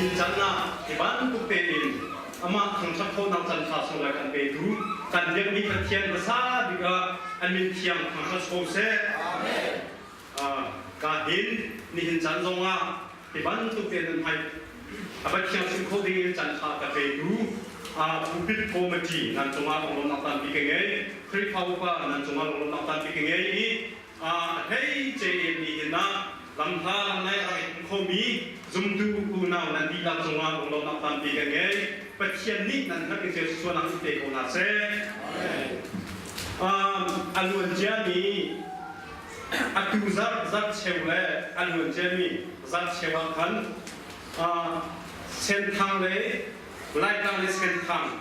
Nihin caan ah hi bantuk tein amah thangṭhat khawhnak caan ṭha sunglawi kan petu kan biakmi Pathian hmasa bik ah a min thiang thangṭhat ko seh. Ka hin nihin caan zongah hi bantuk tein nan hmai a Pathian chim kho ding in caan ṭha ka petu pulpit committee nan cungah lunglawmhnak tampi ka ngei. Khrihfa upa nan cungah lunglawmhnak tampi ka ngei i a hleice in nihin ah lamhla lamlai a rak khomi zumtu unau nan dihlak cungah lunglawmhnak tampi kan ngei. Pathian nih nan herh in sualnak in pe ko hna seh. A luan ciami atu zarh zarh cheu le a luan ciami zarh cheu ah khan Senthang le Laitlang le Senthang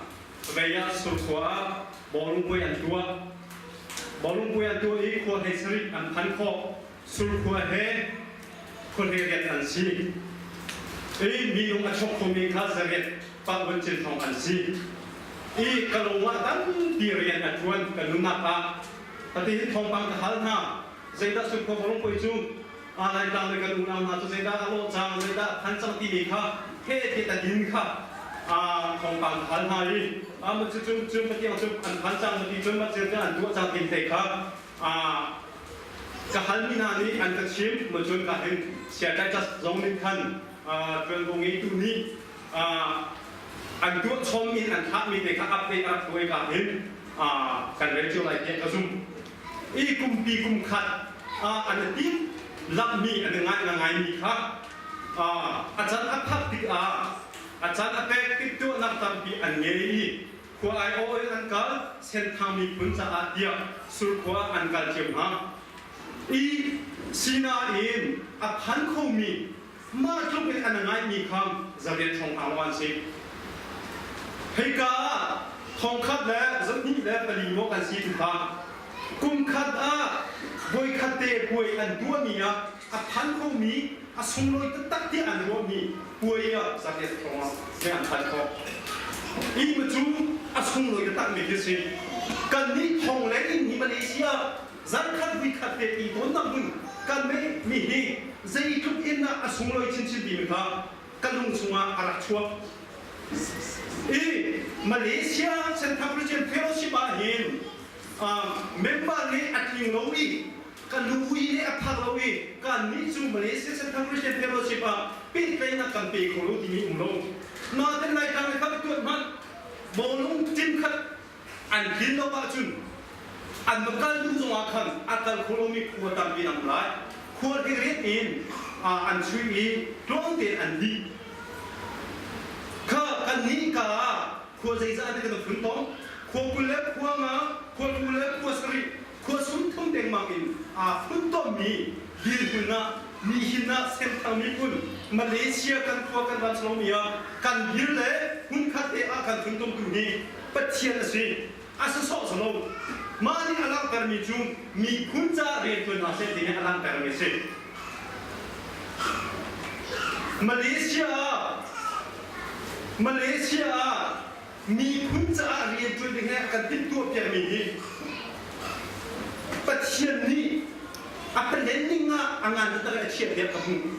vei ah Surkhua ah bawlung puai an tuah. Bawlung puai an tuah i khua hlei sarih an phan khawh. Surkhua he khua hlei riat an si. I minung a chok khomi kha zariat pahvun cin hrawng an si. I ka lung ah tampi rian a ṭuan ka nunnak ah. Ati thawngpang ka hal hna. Zeidah Surkhua bawlung puai cu Laitlang le kan unau hna cu zeidah a lawh cang, zeidah a phan cang timi kha he ti ta din kha thawngpang hal hna i cu cu cu patiang cu an phan cang ti cun macil cu an tuah cang tin te kha ka halmi hna nih an ka chim ma cun ka hin siatlai cas zong nih khan tuanvo ngeitu nih an tuah chom in an thlahmi te kha update a rak tuai ka hin kan rel cio lai tiah ka zumh. I kumpi kum khat an i tim lakmi an i ngai ngaimi kha a can a phak tikah a can a pek tik tuahnak tampi an ngei i khua aiawh in an kal Senthang miphun caah tiah Surkhua an kal cio hna. I sinain a phan khomi mah tluk in an ngaimi kha zariat thong hang an si. Hika ah thongkhat le zahnih le pali maw kan si tu kha kum khat ah voikhat te puai an tuahmi ah a phan khomi a sunglawi taktak tiah an ruahmi puai ah zariat thong ah ne an phan khawh. Hi cu a sunglawi taktak mi khi si. Kannih thong le inn hi Malaysia zarkhat vuikhat te i tawnnak hmun kan neih mi hi zeitluk in dah a sunglawi chinchin timi kha ka lung chungah a rak chuak. I Malaysia Central Christian Fellowship ah hin member nih a tling lo i ka lui le a phak lo i kan nih cu Malaysia Central Christian Fellowship ah pehtlaihnak kan pe kho lo timi um lo. Nain Laitlang le kha tuan hmanh bawlung tim khat an tlin lo ahcun an va kal duh zongah khan a kal kho lomi khua tampi an um lai. Khual hi riat in an chuih i tlawm tein an dih. Kha kannih ka ah khua zeizah te kan phun tong. Khua 20 le khua nga, khua 20 le khua sarih, khua sum thum dengmang in aa phun tommi dirhmun ah nihin ah Senthang miphun Malaysia kan khua kan ram lomi ah kan dir le hmunkhat te ah kan phun tomtu hi Pathian a si. A si sawh lo. Mah nih a langhtermi cu miphun caah rianṭuan hna seh timi a langhtermi a si. Malaysia ah Malaysia ah miphun caah rianṭuan ding he a kan timhtuah piakmi hi Pathian nih a plan ning ah a ngan taktak in a chiah tiah ka hmuh.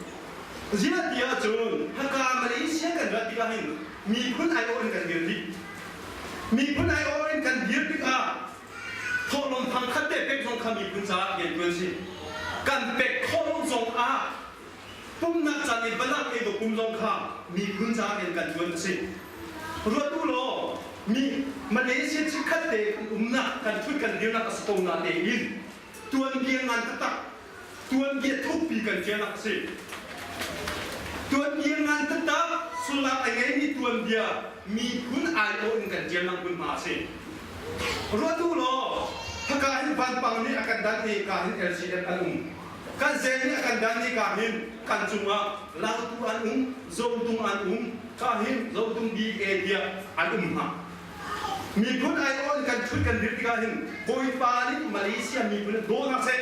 Ziah ti ahcun haka Malaysia kan rat tikah hin miphun aiawh in kan dir dih. Miphun aiawh in kan dir tikah thawhlawm thangkhat te pek zong kha miphun caah riantuan si. Kan pek khawh lo zong ah pumnak caan i balak ei pum zong kha miphun caah rian kan tuan a si. Ruat u law mi Malaysia chikkhat te kan umnak kan thut kan dirnak a si ko na tein tuanbia ngan taktak tuanbia thukpi kan tialnak a si. Tuanbia ngan taktak sullam a ngeimi tuanbia miphun aiawh in kan tialnak hmunhma a si. Ruat u law, haka hin vanpang nih a kan dan i ka hin LCF an um. Kan zel nih a kan dan i ka hin kan cungah Lautu an um, Zotung an um, ka hin Zotung BA tiah an um hna. Miphun aiawh in kan ṭhut kan dir tikah hin Bawipa nih Malaysia miphun daw hna seh,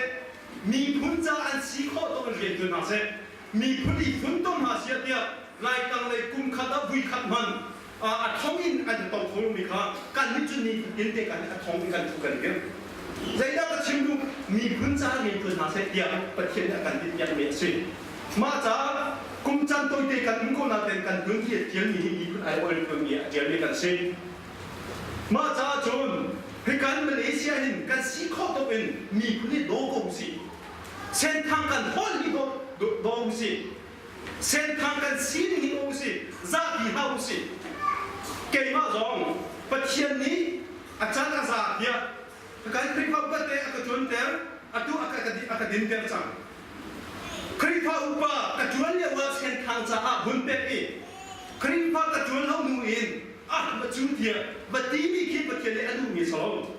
miphun ca an si khawh tawk in rian ṭuan hna seh, miphun i funtom hna sia tiah Laitlang lei kum khat ah vui khat hman a thong in an tong kho lomi kha kan nih cun nifatin te kan a thong in kan ṭhu kan dir. Zeidah ka chim duh? Miphun ca rian ṭuan hna seh tiah Pathian nih a kan tinhpiakmi a si. Mah caah kum caan tawite kan um ko nain kan tlun ti a tialmi hi miphun aiawh in tlunmi a tialmi kan si. Mah caah cun hikan Malaysia hin kan si khawh tuk in miphun hi daw ko usih. Senthang kan holh hi daw usih. Senthang kan sining hi daw usih. Zapi hlah usih. Keimah zong Pathian nih a can a za tiah kan Khrihfa upa te a ka ṭuanter, atu a ka dinter cang. Khrihfa upa ka ṭuan lio ah Senthang caah hun pek i Khrihfa ka ṭuan lo hnu in ah va cu tiah va timi khi Pathian nih a duhmi si lo.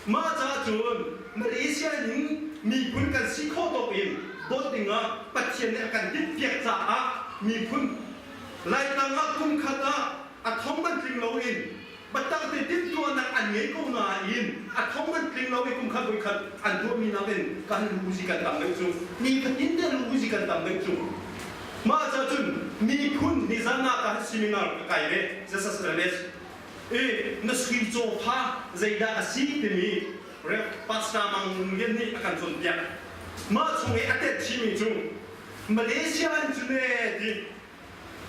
Mah caah cun Malaysia in miphun kan si khawh tawk in dawt dingah Pathian nih a kan timhpiak caah miphun Laitlang ah kum khat ah a thong man tling loin Biatak te timhtuahnak an ngei ko nain a thong an tling lo i kum khat voi khat an tuahmi nakin kan luzi kan tam deuh cu nifatin te luzi kan tam deuh cu. Mah ca cun miphun nizan ah ka seminar ka kai ve Jesus Reles i na sui caw pha zeidah a si timi Rev Pastor Mang Lian nih a kan cawnpiak. Mah chung i a tet chihmi cu Malaysia in cun ee ti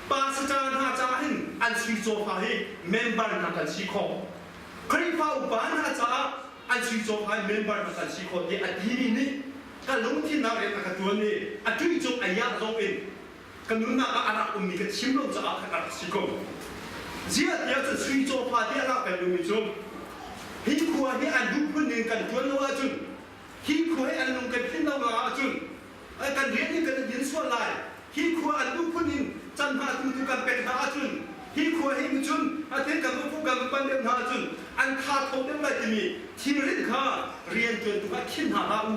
Pastor hna caah hin an sui cawfa hi member hna kan si khawh. Khrihfa upa hna caah an sui cawfa hi member hna kan si khawh tiah a timi nih ka lungthin ah rian a ka ṭuan i a ṭuih cung a iah zong in ka nunnak ah a rak ummi ka chim lo caah khan a rak si ko. Ziah tiah cun sui cawfa ti a rak kan duhmi cu hi khua hi an duh phun in kan ṭuan lo ahcun hi khua hi an lung kan thlin lo ahcun kan rian in kan i din sual lai. Hi khua an duh phun in can hna tu tu kan pek hna ahcun hi khua hi cun a thil kan pu kan pan deuh hna ahcun an tha tho deuh lai timi thilrit kha rianṭuantu kha khin hna hlah u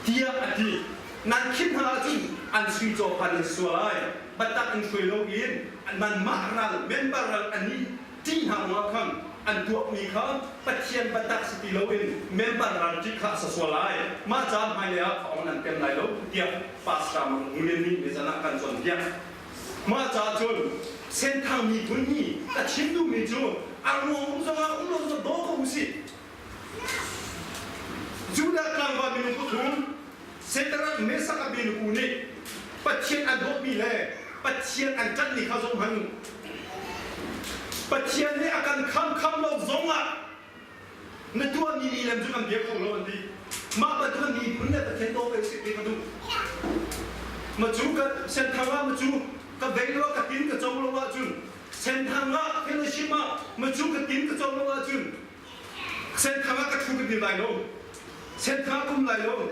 tiah a ti. Nan khin hna ahcun an sui caw kha nan sual lai. Biatak in hruai loin nanmah ral member ral an i ṭih hna ruangah khan an tuahmi kha Pathian biatak si ti loin member ral ṭih kha a sa sual lai. Mah caah hmailei ah khuaawng nan tem lai lo tiah Pastor Mang Nguyen nih nizan ah kan cawnpiak. Mah caah cun Senthang miphun hi ka chim duhmi cu a ruang um zongah um lo zongah daw ko usih. Judah tlangval minung pathum Shadrach, Meshach, Abednego nih Pathian an dawtmi le Pathian an ṭanhmi kha zoh hmanh u. Pathian nih a kan kham kham lo zongah na tuahmi lilem cu kan bia kho lo an ti. Mah bantuk miphun le Pathian daw ve sih ti ka duh. Ma cu ka senthang ah ma cu ka vei lo ka tin ka co lo ahcun senthang ah fellowship ah ma cu ka tin ka co lo ahcun Senthang ah ka ṭhu ka ti lai lo. Senthang ah ka um lai lo.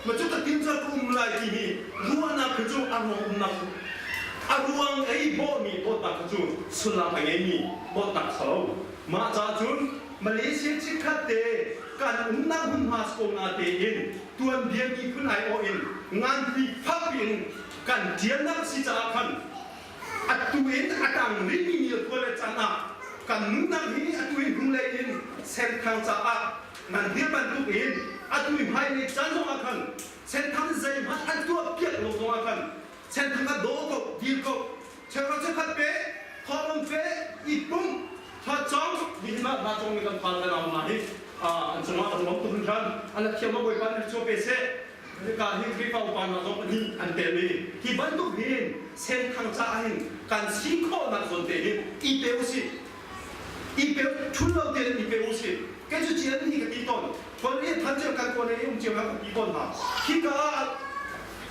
Ma cu ka tin cu ka um lai ti hi ruahnak kha cu a ruang umnak a ruang ei bawhmi dawtnak kha cu sullam a ngeimi dawtnak a lo. Mah caah cun Malaysia chikkhat te kan umnak hmunhma ko na tein tuanbia miphun aiawh in nganpi fak in kan ṭialnak si caah khan atu in a tang rihmi nilkhua le can ah kan nunnak hi atu in hnulei in senthang caah nan dir bantuk in atu i hmailei caan zongah khan senthang zeihmanh an tuah piak lo zongah khan senthang a daw ko dir ko cheuhra cheukhat pe thawhlawm fe i pum thla cong nihin ah hla cong mi kan pal kan au hna hi an cungah kan lawm tuk hringhran an thiam a bawipa nih cu pe seh Hika hi Khrihfa upa hna zong nih an tel i hi bantuk hin senthang caah hin kan si khawhnak zawn te hin i pe usih. I pe thul lo tein i pe usih. Kei cu cian hi ka ti tawn. Tuan i than cio kan kawn i um cio ka ti tawn hna. Hika ah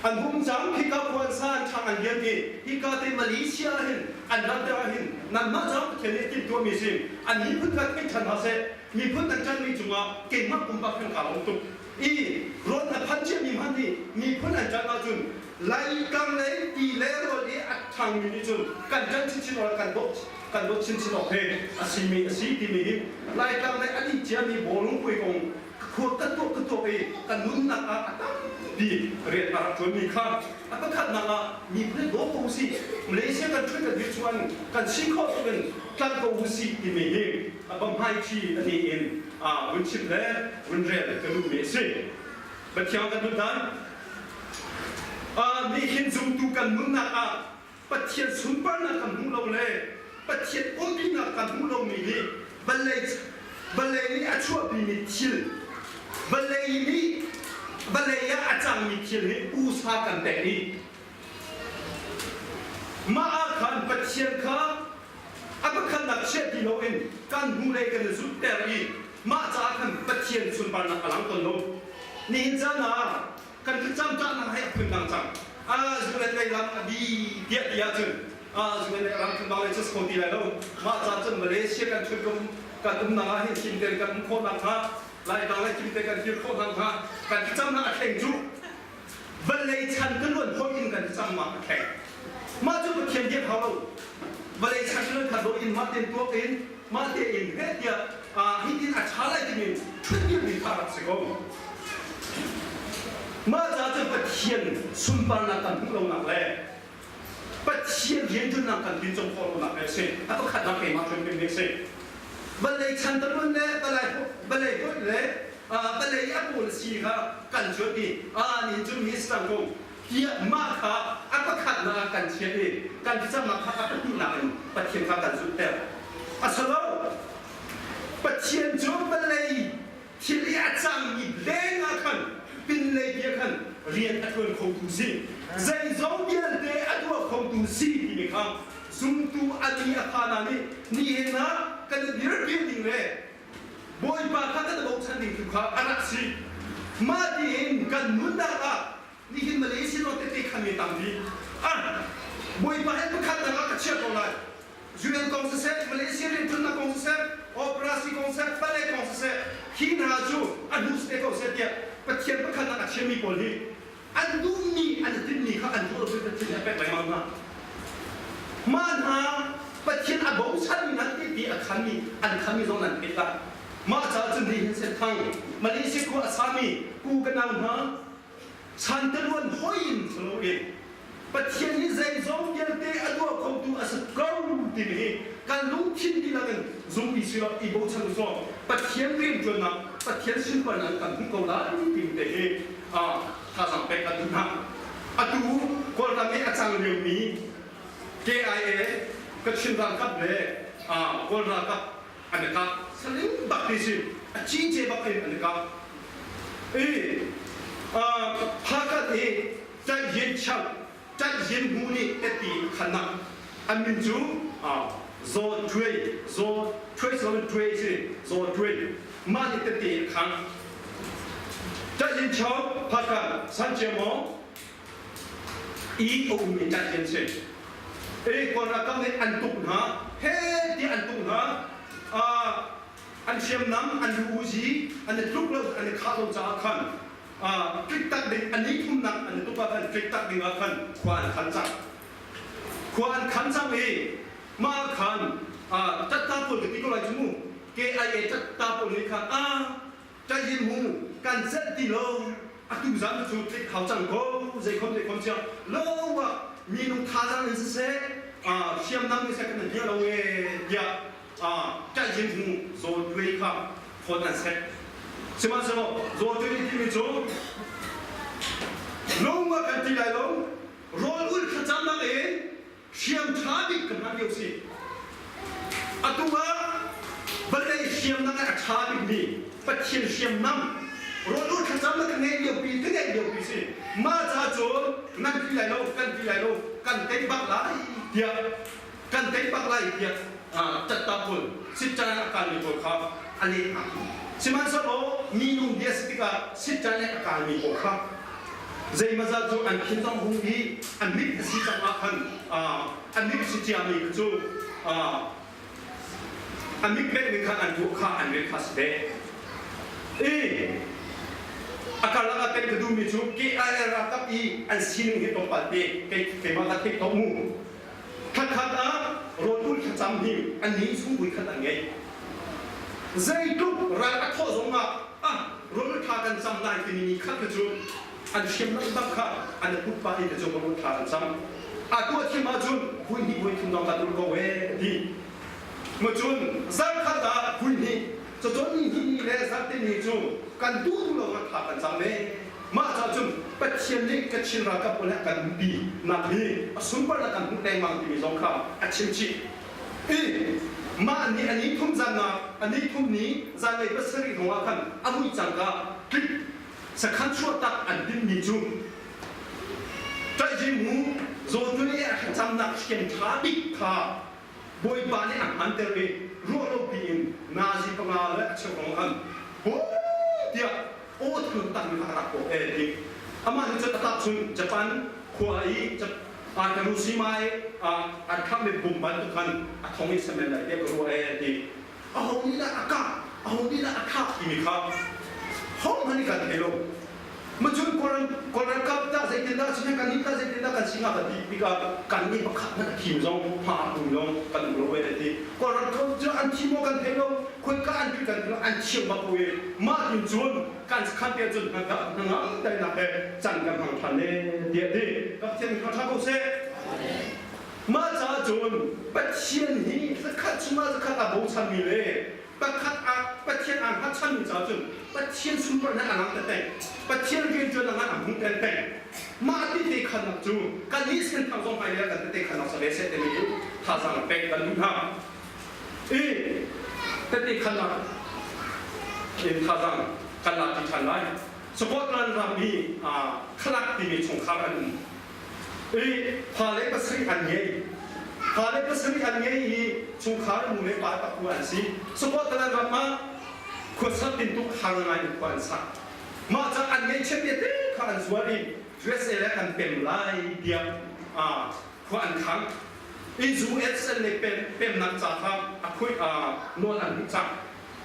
an hum cang, hika khua an sa an ṭhang an lian i hika te Malaysia ah hin an ram te ah hin nanmah cang Pathian nih timhtuahmi si an miphun kha thei ṭhan hna seh. Miphun an ṭanmi cungah keimah pumpak hin kaa lawm tuk. I rawn a phan ciami hmanh nih miphun an ṭanh ahcun Laitlang lei ti le rawl i a ṭhangmi nih cun kan ṭanh chinchin awk kan dawt kan dawt chinchin awk hi a simi a si timi hi Laitlang lei a dih ciami bawlung puai kong khua ka tuak ka tuak i ka nunnak ah a tampi rian a rak ṭuanmi kha a pakhatnak ah miphun daw ko usih Malaysia kan ṭhut kan dir chuan kan si khawh tuk in tlang ko usih timi hi a bamhmaiṭhi a ni in vun chim le vun rel ka duhmi a si. Pathian kan duh hna. Nihin zumtu kan nunnak ah Pathian sunparnak kan hmuh lo le Pathian umpinak kan hmuh lomi nih vawlei vawlei nih a chuahpimi thil vawlei nih vawlei ah a cangmi thil hi usa kan pek i mah ah khan Pathian. Pathian kha a pakhatnak chiah ti loin kan hnulei kan i zulhter i mah caah khan Pathian sunparnak a lang tawn lo. Nihin caan ah kan thlacam ṭahnak he a phundang cang. Zulen lei lam a bi tiah ti ahcun zulen lei ram phundang lei cu si kho ti lai lo. Mah caah cun Malaysia kan ṭhut kan umnak ah hin him tein kan um khawh nakhnga Laitlang le him tein kan kir khawh nakhnga kan thlacamnak a thleng cu vawlei chan kan luan hoi in kan thlacam mah a thleng. Mah cu Pathian biak hau lo. Vawlei chan kan luan kha dawh in mah tein tuak in mah tein heh tiah hitin a ṭha lai timi ṭhut mi kha rak si ko. Mah caah cun Pathian sunparnak kan hmuh lonak le Pathian rianṭuannak kan tinco khawh lonak le a si. A pakhatnak keimah hrimhrim hi a si. Vawlei chan taluan le vawlei holh le vawlei a pawl si kha kan cuanh i nihin cun mi si cang ko tiah mah kha a pakhatnak ah kan chiah i kan thlacamnak kha a pahnihnak in Pathian kha kan zulhter. A si lo. Pathian cu vawlei thil i a cangmi leng ah khan pinlei bia khan rian a ṭuan khotu si zeizong vialte a tuah khotu si timi kha zumtu a ni a pha hna nih nihin ah kan i dirpi ding le Bawipa kha kan i bochan ding tu kha a rak si. Mah tiin kan nunnak ah nihin Malaysia no tete khan mi tampi ah Bawipa he pakhat dang ah ka chiah ko lai. UN kong siseh, Malaysia rianṭuannak kong siseh, operasi kong siseh, palek kong siseh, hi hna cu a hnu si te ko seh tiah Pathian pakhatnak a chiami pawl hi an duhmi, an i tinhmi kha an duh lo cu Pathian nih a pek lengmang hna. Mah hna Pathian a bochanmi hna ti a khanmi, an khanmi zong nan theih lai. Mah caah cun nihin Senthang, Malaysia khua a sami ku ka nau hna, chantaluan hoi in si loin Pathian hi zeizong vialte a tuah khotu a si ko timi hi kan lungthin dihlak in zumpi silo i bochan usawh Pathian rianṭuannak Pathian sunparnak kan hmuh ko lai timi te hi thazaang pek kan duh hna. Atu Kawlram i a cang liomi KIA Kachin ralkap le Kawl ralkap an i kah saling bak ti si a cice bak in an i kah i Hpakant i Ṭaihyin Chang Ṭaihyin Hmu nih teti khannak an min cu Zaw Ṭuai Zaw Ṭuai Zaw Ṭuai si Zaw Ṭuai mah nih tete a khang Ṭaihyin Chang Hpakant San Chiamong i a ummi ṭaihyin si i Kawl ralkap nih an tuk hna he tiah an tuk hna an hriamnam an lu-uzi an i tluk lo an i khah lo caah khan tlik tak ding a ni thumnak an i tuk ah khan tlik tak ding ah khan khua an khan cang khua an khan cang i mah khan tatta pawl ka ti ko lai cu mu KIA tatta pawl nih khan a Ṭayin mu kan celh ti lo atu zan cu tlik hau cang ko zeikhom zeikhom cia lo ah minung thazaang in siseh hriamnam in siseh kan hia lo e tiah ṭayin mu zawn tuai kha phone an seh sihmanhsehlaw zawn tuai timi cu lung ah kan ti lai lo rawl ul thlacam nak in hriam ṭha bik ka hman lio si. Atu ah vawlei hriamnam ah a ṭha bikmi Pathian hriamnam rawl thlacam na ka ngeih liopi ka ngeih liopi si. Mah caah cun nan ti lai lo, kan ti lai lo, kan tei bak lai tiah kan tei bak lai tiah tatta pawl sitṭan a kalmi pawl kha a leh hna. Sihmanhsehlaw minung bia si tikah sitṭan a kalmi pawl kha Zeimawzat cu an thin zong hung i an mit a si cang ah khan an mit a si ciami kha cu an mit pek ning khan an ruah kha an rit kha si ve. I a karlak ah pen ka duhmi cu KIA ralkap i an sining hi tlawmpal te keimah ka theih to mu. Khatkhat ah rawl ul thlacam hi an ni chung vui khat an ngei. Zeitluk ral a thawh zong ah ah rawl tha kan cam lai timi ni khat kha cu an hriamnam bak kha an i put pah i cu rawl tha an cam. A tuah thiam ahcun vui hnih vui thum dong kan ul ko e ti. Ma cun zarkhat ah vui hnih cacun ni hnih ni le zarhte ni cu kan duh duh lo tha kan cam e. Mah caah cun Pathian nih Kachin ralkap pawl he a kan umpi nak hi a sunparnak kan hmuh lengmang timi zong kha a chim chih. I mah ni a ni thum zan ah a ni thum ni zanlei pasarih hrawng ah khan a mui cangka tlik sakhan chuahtak an timhmi cu Ṭaihzi mu Zawtun i a thlacamnak hriam ṭha bik kha Bawipa nih a hmanter i ruah lo piin nazi panga le a cheu hrawng khan tiah aw thang takmi kha a rak pawk e ti. Amah nih cun a tah chun Japan khua i Hiroshima i an khangmi bom bantuk khan a thong in semen lai tiah ka ruah e ti. Aho nih dah a kah, aho nih dah a thah timi kha hohmanh nih kan thei lo. Macun Kawl ralkap tah zeitindah si kan nih tah zeitindah kan si hnga kan ti tikah kan nih pakhat hmanh a thim zong hma a tum zong kan um lo e ti. Kawl ralkap cu an thi maw kan thei lo, khoika an ṭih kan thei lo, an chiah bak ko i mah tin cun kan sakhan te cun hnangam dainak he can kan hmang ṭhan e tiah ti. Ka Pathian kha ṭha ko seh. Mah caah cun Pathian hi zakhat chungah zakhat aa bochanmi le pakhat ah Pathian aa hngatchanmi caah cun Pathian sunparnak a lang tete Pathian rianṭuan ah a hmu tete. Mah ti te khannak cu kannih senthang zong hmailei ah kan tete khannak sa ve seh timi thazaang pek kan duh hna. I tete khannak in thazaang kan lak ṭi ṭhan lai. Scotland ram i Khalak timi chungkhar an um. I fale pasarih an ngei. Fale pasarih an ngei i chungkhar nu le pa pakua an si. Scotland ram ah khuasa tintuk har ngai in khua an sak. Mah ca an ngeihchiat te kha an zuar i USA le kan pem lai tiah khua an khang. I US le pemnak ca kha a khui nawl an hmuh cang.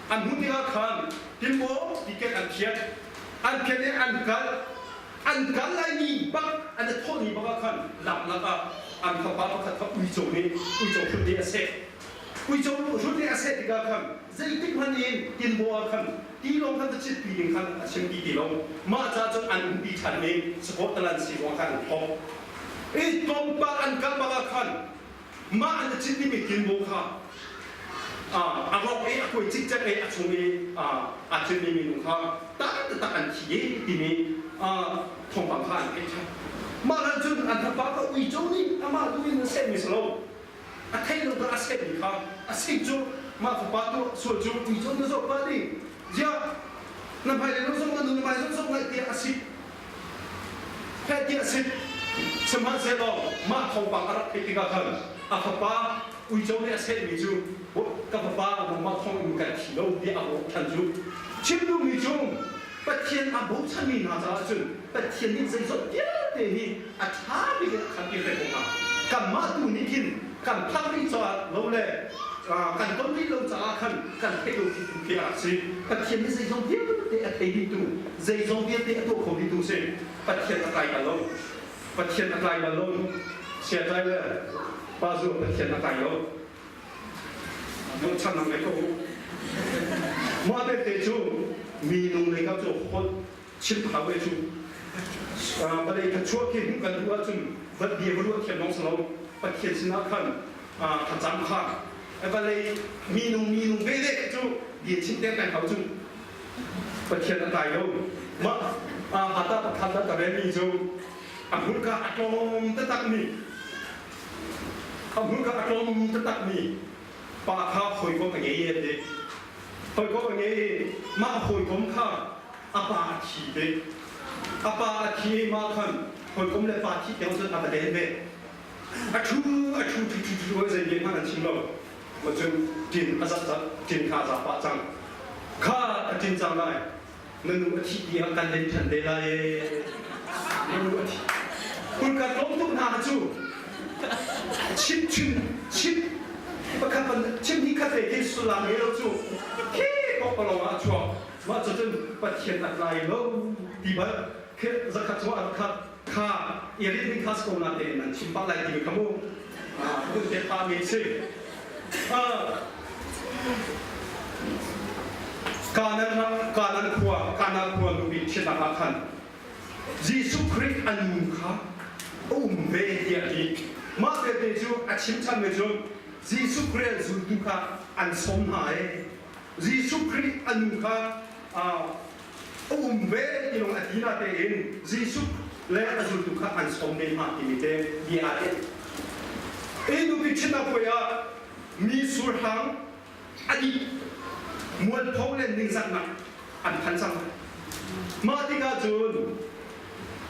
An hmuh tikah khan timbo tiket an phiat. An phiat i an kal. An kal lai ni bak an i thawh ni bak ah khan lam lakah an fapa pakhat kha uico nih uico hrut nih a seh. Uico hrut nih a seh tikah khan zeitik hmanh in tinbaw ah khan tilawng khan chit pi ding khan a chim ti ti lo. Mah ca cun an umpi ṭhan i Scotland si zong khan an thawk. I tlawmpal an kal bak ah khan mah an i chit timi tinbaw kha a rawk i a kuai cikcek i a chung i aa thilmi minung kha taktak an thi timi thawngpang kha an theih ṭhan. Mah ral cun an fapa kha uico nih amah duh in a sehmi si lo. A theih lo kha a sehmi kha a si cu mah fapa tu sual cu uico na zawt pah ding. Ziah na hmailei lo zong na nu na hmai zong zong ngaih tiah a si. Heh tiah a si. Sihmanhsehlaw mah thawngpang a rak theih tikah khan a fapa uico nih a sehmi cu ka fapa nangmah thawng in kan thi lo tiah a rawh ṭhan cu chim duhmi cu Pathian aa bochanmi hna caah cun Pathian nih zeizong vialte hi a ṭha bik in a khan ti pek ko hna. Kanmah tu nih khin kan phak rih caah lo le kan ton rih lo caah khan kan theih lo khi tu khi a rak si. Pathian nih zeizong vialte a thei dihtu, zeizong vialte a tuah kho dihtu si. Pathian a tlai bal lo. Pathian a tlai bal lo. Siatlai le pa zu Pathian a tlai lo. Hnawhchannak ngei ko u. Mah belte cu minung lei kap cu holh chim hau e cu. Vawlei kha chuah khi hmuh kan duh ahcun vat bia va ruah thiam lawng si lo. Pathian sinah khan thlacam kha vawlei minung minung ve ve cu bia chim te peng hau cu. Pathian a tlai lo. Mah hata pakhat ah ka relmi cu a hmurka a tlawm taktakmi a hmurka a tlawm taktakmi pa kha hawikom a ngei e ti. Hawikom a ngei i mah hawikom kha a pa a thi te. A pa a thi i mah khan hawikom le pa thi tiang cun a va den ve. A ṭhu a ṭhu ṭhu ṭhu ṭhu zei bia hmanh an chim lo. Cun ṭin a zat ṭin kha a zat pah cang. Kha ka ṭin cang lai. Na nu a thih ti ah kan len ṭhan te lai ee. Na nu a thih. Kulka tlawm tuk hna cu chim chim chim pakhat ban chim hi khat le ke sullam ngei lo cu khi pokpalong ah a chuak. Mah cu cun Pathian a tlai lo ti bal khi zakhat chung ah khat kha i rin ding kha ko na te nan chim pah lai ti kha mu hun te pa mi si Kanan ram Kanan khua Kanan khua nupi ṭhinak ah khan Jesuh Khrih a nu kha a um ve tiah ti mah belte cu a chim ṭhanmi cu Jesuh Khrih zultu kha an sawm hna i Jesuh Khrih a nu kha a um ve ti lawng a ti na tein Jesuh le a zultu kha an sawm ve hna timi te bia aa tel. I nupi ṭhitnak puai ah mi surhang a dih mualpho le ningzaknak an phan cang. Mah tikah cun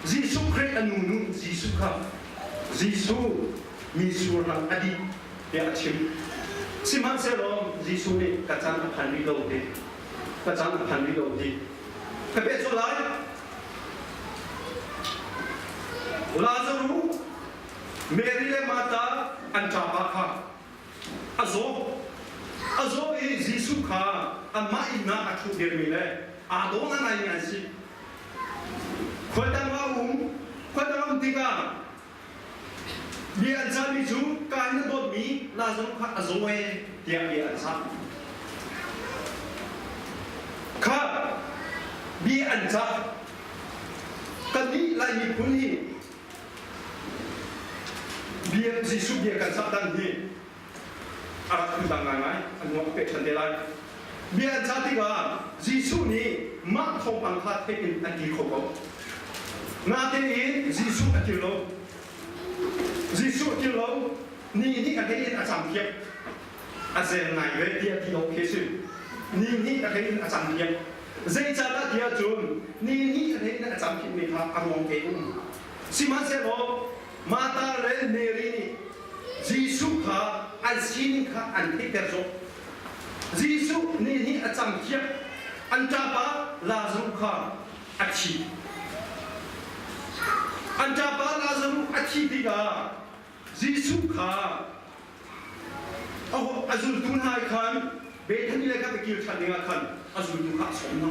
Jesuh Khrih a nu nu Jesuh kha. Jesuh mitsur hang a dih tiah a chim. Sihmanhsehlaw Jesuh nih ka caan a phan rih lo ti. Ka caan a phan rih lo ti. Ka pehzulh lai. Lazaruh, Mary le Martha an ṭapa kha a zaw. A zaw i Jesuh kha anmah inn ah a ṭhu dirmi le aa daw ngaingaimi an si. Khuadang a um, khuadang a um tikah bia an cahmi cu ka in a dawtmi Lazaruh kha a zaw ee tiah bia an cah. Kha bia an cah. Kannih Lai miphun hi bia Jesuh bia kan cah dan hi a rak phundang ngaingai an nuam pek ṭhan te lai. Bia an cah tikah Jesuh nih mah thawngpang kha theih in an ti kho ko. Natein Jesuh a til lo. Jesuh a til lo. Ni nih a hlei in a cam thiam. A zel ngai ve tiah ti awk khi si. Ni nih a hlei in a cam thiam. Zeicahdah tiah cun ni nih a hlei in a cam khimmi kha a ruang te um. Sihmanhsehlaw Martha le Mary nih Jesuh kha an sining kha an theihter zawh. Jesuh nih nih a cam thiam. An ṭapa Lazarus kha a thi. An ṭapa Lazarus a thi tikah Jesuh kha a zultu hna khan Bethany le khan a kir ṭhan dingah khan a zultu kha a sawm hna.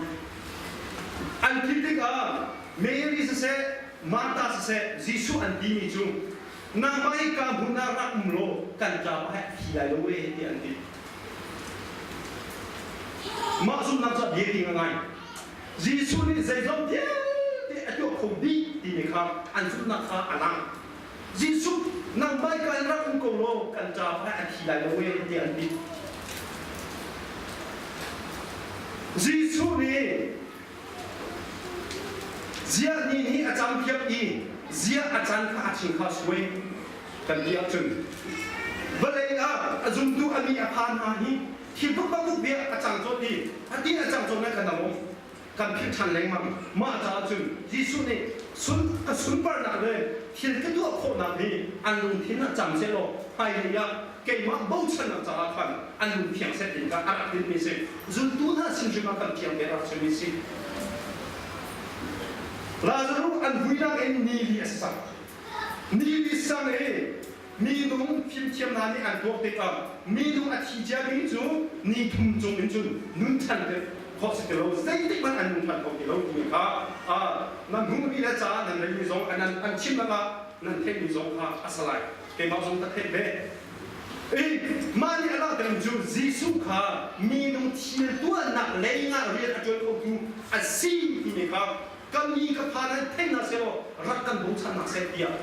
An kir tikah Mary siseh, Martha siseh, Jesuh an timi cu nangmah hi ka hmun ah rak um law kan ṭapa he a thi lai lo ee tiah an ti. Mah zumhnak cu a bia ti ngai. Jesuh nih zeizong vialte a tuah kho dih timi kha an zumhnak kha a lang. Jesuh nangmah ka in rak um ko law kan ṭapa he a thi lai lo ee tiah an ti. Jesuh nih ziah ni nih a cam thiam i ziah a can kha a ching kha suai kan ti ahcun vawlei ah a zumtu a mi a phan hna hi thil bantuk bia a cang cawt i a tin a cang cawt na kan um kan philh ṭhan lengmang. Mah caah cun Jesuh nih sun ka sunparnak le thil ka tuah khawhnak hi an lungthin ah cang sehlaw hmailei ah keimah bochannak caah khan an lung thiang seh ti kha a rak tinhmi si. Zultu hna sin hrim ah kan thiang te a rak chimmi si. Lazarus an vuinak in ni li a si cang. Ni li sang i minung fimthiam hna nih an tuak tikah minung a thi cia ding cu ni thum cung in cun nun ṭhan te khawh si ti lo zeitik hmanh an nung ṭhan kho ti lo timi kha nan hmuhmi le ca nan relmi zong an an chim lakah nan theihmi zong kha a si lai keimah zong ka theih ve i mah nih a langhter cu Jesuh kha minung thil tuahnak lei ngah rian a ṭuan khotu a si timi kha kan mi ka phan an theih hna sehlaw rak kan bochannak seh tiah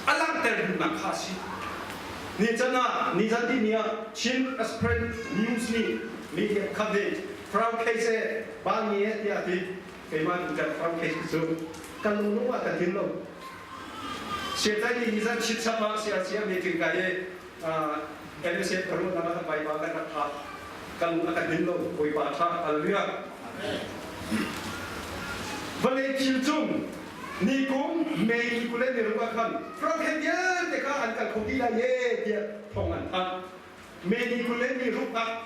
a langhter duhnak kha a si. Ni can ah nizan timi ah Chin Express News nih media khat nih Frank Case ba nge tiah a ti. Keimah nih kan Frank Case cu kan lung ah kan din lo. Siatai nih nizan chitchap ah CRC meeting kai i NSF ka ruahnak ah kan Baibal kan rak tha kan lung a kan din lo. Bawipa tha hallelujah. Vawlei thil cung ni kum May ni 26 ah khan Frank vialte kha an kal kho dih lai e tiah thawng an thanh. May ni 26 ah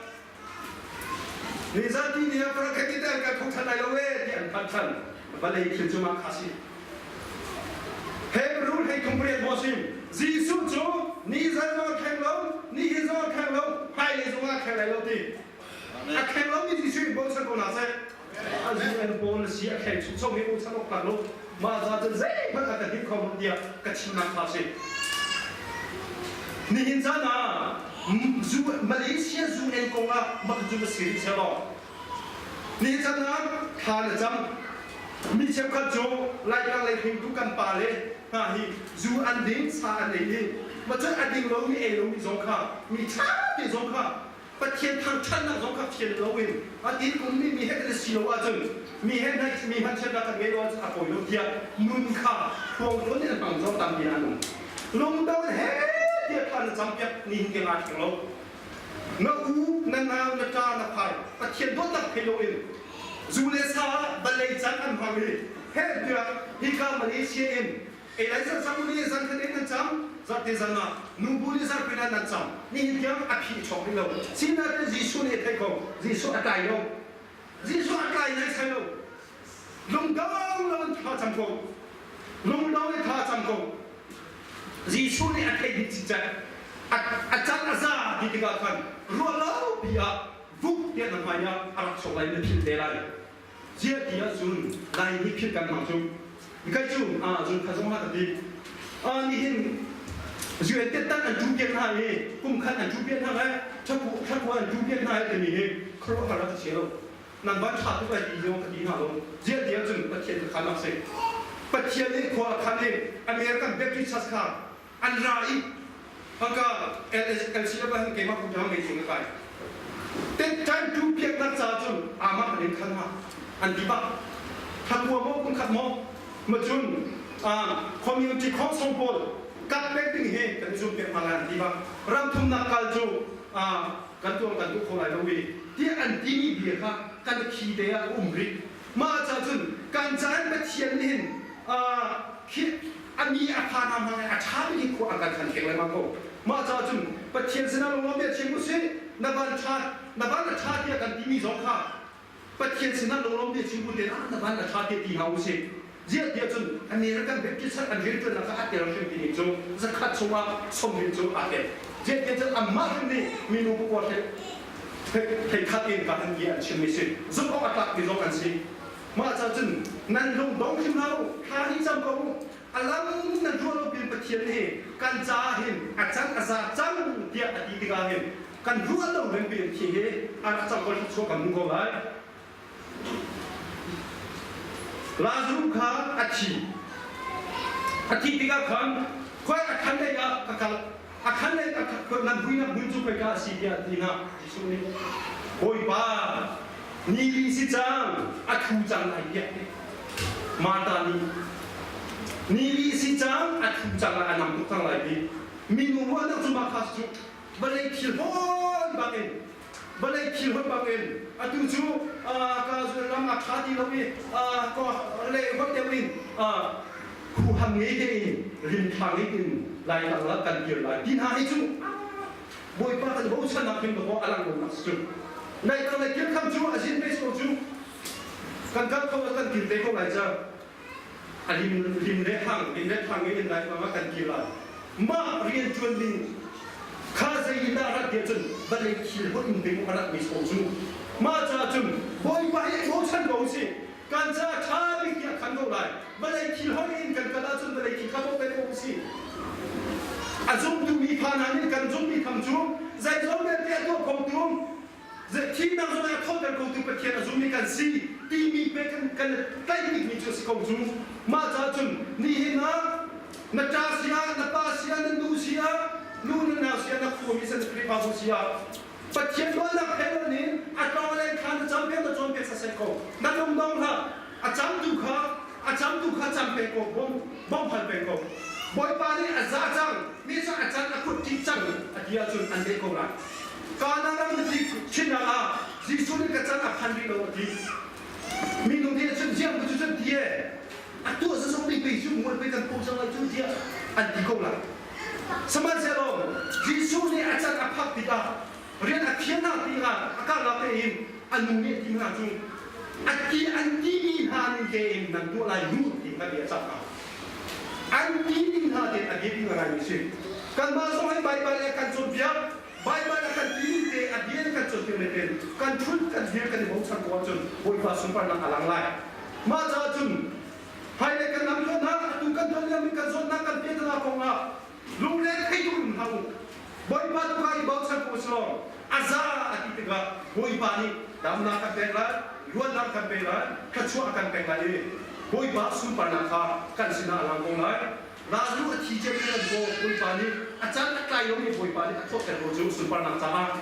nizati ni ah Frank te an kal kho than lai lo e tiah an thanh than. Vawlei thil cu mah kha si. Hebrew hlei thum riat maw si? Jesuh cu ni zan zong a thleng lo, ni hi zong a thleng lo, hmailei zong ah a thleng lai lo ti. A thleng lomi Jesuh in bochan ko hna seh. A zu pawl na si a thleng chukcho hi bochan awk tlak lo. Mah ca cun zeihmanh a ka hnim kho lo tiah ka chimnak kha a si. Nihin caan ah zu Malaysia zu en kong ah mak cu na si rih selaw. Nihin caan ah thla na cam. Mi cheukhat cu Laitlang lei hringtu kan pa le hna hi zu an ding, sa an ei i ma cun a ding lomi ei lomi zong kha mi ṭha te zong kha Pathian thangṭhatnak zong kha fian loin a tin ummi mi he kan i si lo ahcun mi he mi hmanthiamnak kan ngei lo ahcun a fawi lo tiah nun kha huangtlawn in a hmang zong tampi an um. Lungdo in he tiah thla na campiak ni hin ke ngai theng lo. Na u, na nau, na ṭa, na phar Pathian dawtnak thei loin zu le sa balei can an hmang i he tiah hika Malaysia in. Elijah zan nih zan khat in an cam, zarhte zan ah nubu nih zarhpi nan an cam. Nihin tiang a phi chawk rih lo. Sinain Jesuh nih a theih ko. Jesuh a tlai lo. Jesuh a tlai naisai lo. Lungdong lo in thla cam ko. Lungdong in thla cam ko. Jesuh nih a theih dih cicet. A can a za ti tikah khan ruah lo pi ah vuk tiah na hmai ah a rak chuak lai na philh te lai. Ziah ti ahcun Laimi philh kan hmang cu. Kai cu zun kha zong ha ka ti. Nihin UN tettan an tu piak hna i kum khat an tu piak hna le thlaku thlaku an tu piak hna i timi hi khuaruahhar a ka si lo. Nan van ṭha tuk lai ti zong ka ti hna lo. Ziah ti ahcun Pathian ka khan nak si. Pathian nih khua a khan i American Baptist Church kha an ra i haka LCF ah hin keimah kum thang ngei chung ka kai. Tettan tu piaknak ca cun amah kan in khan ha an ti bak. Thakua maw kum khat maw ma cun community council pawl kat pek ding hi kan i zum piak hna lai an ti bak. Ram thumnak kal cu kan tuah kan duh kho lai lo i tiah an timi bia kha kan khi te ah a um rih. Mah ca cun kan caan Pathian nih hin a mi a pha hna hmang a ṭha bik khua a kan khan kheng lengmang ko. Mah ca cun Pathian sinah lunglawm bia chim usih, na van ṭha na van a ṭha tiah kan timi zong kha Pathian sinah lunglawm bia chim bu tein ah na van a ṭha tiah ti hna usih. Ziah tiah cun American Baptist an rianṭuannak kha a tel hrim timi cu zakhat chungah sawmhnih cu aa tel. Ziah tiah cun anmah hrim nih minu pakua theikhat in ka han ti an chimmi si. Zumh awk a tlakmi zong an si. Mah ca cun nan lung dong hrim hlah u, thla hi cam ko u. A lam nan ruah lo pin Pathian nih kan caah hin a can a za cang tiah a ti tikah hin kan ruah lo reng pin khi hi a rak cang ko thluachuah kan hmu ko lai. Lazarus kha a thi. A thi tikah khan khoi a khan lei ah ka kal. A khan lei ka nan vuinak hmun cu khoika a si tiah a ti hna. Jesuh nih Bawipa ni li si cang a thu cang lai tiah ti. Martha nih ni li si cang a thu cang lai a nam tuk cang lai ti. Minu ruahnak cu mah kha cu vawlei thil hawn bangin vawlei thil hot bangin atu cu ka lam a ṭha ti lo i le hot deuh in huham ngei tein rimṭha ngei in laitlang la kan kir lai ti hna hi cu Bawipa kan bochannak hrim dawh a lang lo nak si cu laitlang le kirkham cu a zin base ko cu kan kal kho kan kir te ko lai ca a lim lim le hang lim le thang in laitlang ah kan kir lai mah rian ṭuan ding kha zei in dah rat tiah cun vawlei thil hot in ding a rat mi so cu mah caah cun Bawipa hi bochan ko usih kan ca ṭha bik tiah khan ko lai vawlei thil hot in kan kal ahcun vawlei thil kha bawk ko usih a zumtu mi pha hna nih kan zummi kham cu zeizong vialte a tuah khotu thihnak zong a thawhter khotu Pathian a zummi kan si timi pe kan kan tlaih bikmi cu a si ko cu mah caah cun nihin ah na ṭa si ah na pa si ah na nu si ah nu na nau si ah na khuami si ah na Khrihfabu si ah Pathian nawlnak he lo nin a tlawng kha na cam piak na cawnpiak sasai ko na lungdong hlah a camtu kha a camtu kha cam pe ko bom bom hal pe ko Bawipa nih a za cang mi cu a can a kut ṭih cang a ti ahcun an leh ko lai Kana ram na ti chinnak ah Jesuh nih ka can a phan rih lo a ti minung nih cun ziang cu cun ti e a tuah zazong mi pei cu mual pei kan pum cang lai cu tiah an ti ko lai sihmanhsehlaw Jesuh nih a can a phak tikah rian a thiannak tikah a karlak tein a nu nih a ti hna cu a ti an timi hna ning tein nan tuah lai nu ti kha bia cak hna an ti ning hna tein a bia ding a ngai mi si kanmah zong hi Baibal le kan cawnpiak Baibal a kan ti ning te a bia in kan cawnpiak le ten kan thut kan dir kan i bochan ko ahcun Bawipa sunparnak a lang lai mah caah cun hmailei kan lam hna atu kan tuan liomi kan zawtnak kan piahtana kong ah lungre thei tuk in hlah u Bawipa tu kha i bochan ko usih law a za a ti tikah Bawipa nih damnak kan pek lai luatnak kan pek lai thluachuah a kan pek lai i Bawipa sunparnak kha kan sinah a lang ko lai Lazarus a thi ciami an ko Bawipa nih a can a tlai lomi Bawipa nih a thawhter ko cu sunparnak caah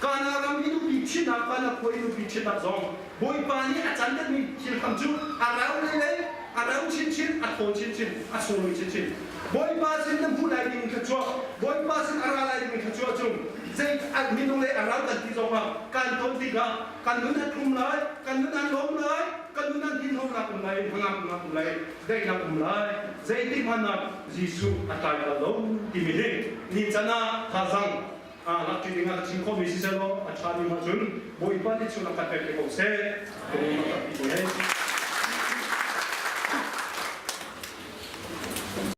Kana ram i nupi ṭhitnak Kana khua i nupi ṭhitnak zong Bawipa nih a cantermi thil tham cu a rau lei lei a rau chinchin a thawl chinchin a sunglawi chinchin Bawipa sin na hmuh lai ding thluachuah Bawipa sin a ra lai ding thluachuah cu zei minung lei a rau kan ti zongah kan ton tikah kan nun a thlum lai kan nun an lawm lai kan nun an thinhawmnak um lai hnangamnak um lai daihnak um lai. Zeitik hmanh ah Jesuh a tlai bal lo timi hi ni can ah thazang lak ṭi ding ah ka chim khawhmi si seh law a ṭhami mah cun Bawipa nih chung a kan pek te ko seh. Ka lung a rak ti ko hei.